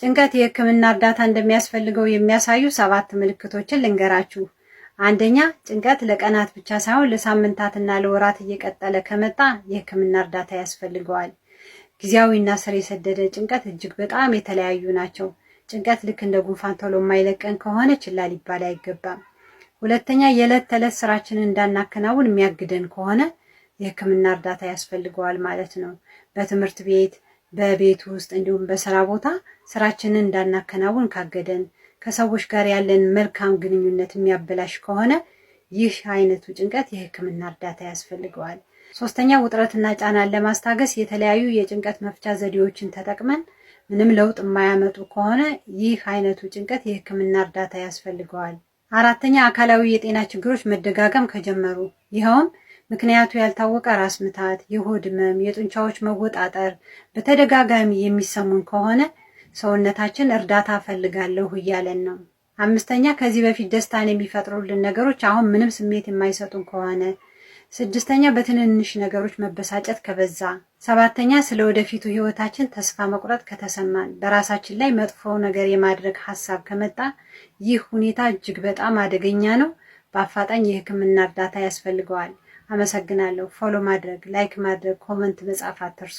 ጭንቀት የሕክምና እርዳታ እንደሚያስፈልገው የሚያሳዩ ሰባት ምልክቶችን ልንገራችሁ። አንደኛ፣ ጭንቀት ለቀናት ብቻ ሳይሆን ለሳምንታትና ለወራት እየቀጠለ ከመጣ የሕክምና እርዳታ ያስፈልገዋል። ጊዜያዊና ስር የሰደደ ጭንቀት እጅግ በጣም የተለያዩ ናቸው። ጭንቀት ልክ እንደ ጉንፋን ቶሎ የማይለቀን ከሆነ ችላ ሊባል አይገባም። ሁለተኛ፣ የዕለት ተዕለት ስራችንን እንዳናከናውን የሚያግደን ከሆነ የሕክምና እርዳታ ያስፈልገዋል ማለት ነው። በትምህርት ቤት፣ በቤት ውስጥ እንዲሁም በስራ ቦታ ስራችንን እንዳናከናውን ካገደን፣ ከሰዎች ጋር ያለን መልካም ግንኙነት የሚያበላሽ ከሆነ ይህ አይነቱ ጭንቀት የሕክምና እርዳታ ያስፈልገዋል። ሶስተኛ፣ ውጥረትና ጫናን ለማስታገስ የተለያዩ የጭንቀት መፍቻ ዘዴዎችን ተጠቅመን ምንም ለውጥ የማያመጡ ከሆነ ይህ አይነቱ ጭንቀት የሕክምና እርዳታ ያስፈልገዋል። አራተኛ፣ አካላዊ የጤና ችግሮች መደጋገም ከጀመሩ፣ ይኸውም ምክንያቱ ያልታወቀ ራስ ምታት፣ የሆድ ህመም፣ የጡንቻዎች መወጣጠር በተደጋጋሚ የሚሰሙን ከሆነ ሰውነታችን እርዳታ እፈልጋለሁ እያለን ነው። አምስተኛ፣ ከዚህ በፊት ደስታን የሚፈጥሩልን ነገሮች አሁን ምንም ስሜት የማይሰጡን ከሆነ። ስድስተኛ፣ በትንንሽ ነገሮች መበሳጨት ከበዛ። ሰባተኛ፣ ስለ ወደፊቱ ህይወታችን ተስፋ መቁረጥ ከተሰማን፣ በራሳችን ላይ መጥፎ ነገር የማድረግ ሀሳብ ከመጣ ይህ ሁኔታ እጅግ በጣም አደገኛ ነው። በአፋጣኝ የሕክምና እርዳታ ያስፈልገዋል። አመሰግናለሁ። Follow ማድረግ፣ like ማድረግ፣ comment መጻፍ አትርሱ።